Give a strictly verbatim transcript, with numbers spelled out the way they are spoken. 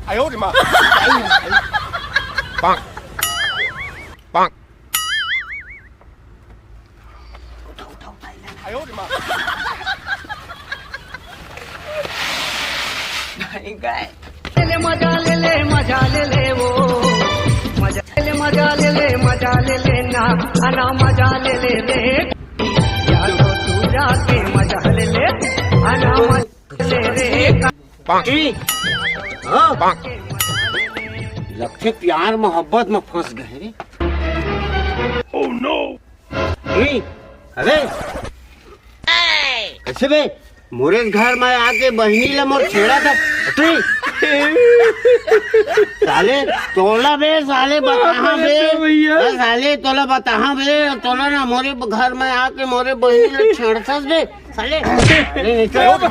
哎呦我的妈！ ले ले मजा ले ले मजा ले ले वो मजा ले ले मजा ले ले मजा ले ले ना अना मजा ले ले रे यारो तू जाके मजा ले ले अना मजा ले रे पांकी। हाँ। लगथे प्यार मोहब्बत में फंस गए रे। Oh no! नहीं, अरे कैसे बे? मोरे घर में आके बहिनी ला मोर छेड़ा था। हटी। साले तोला बे, साले बताहा बे। भैया। ए, साले तोला बताहा बे, तोला ना मोरे घर में आके मोरे बहिनी ला छेड़थस बे। साले, साले निकल।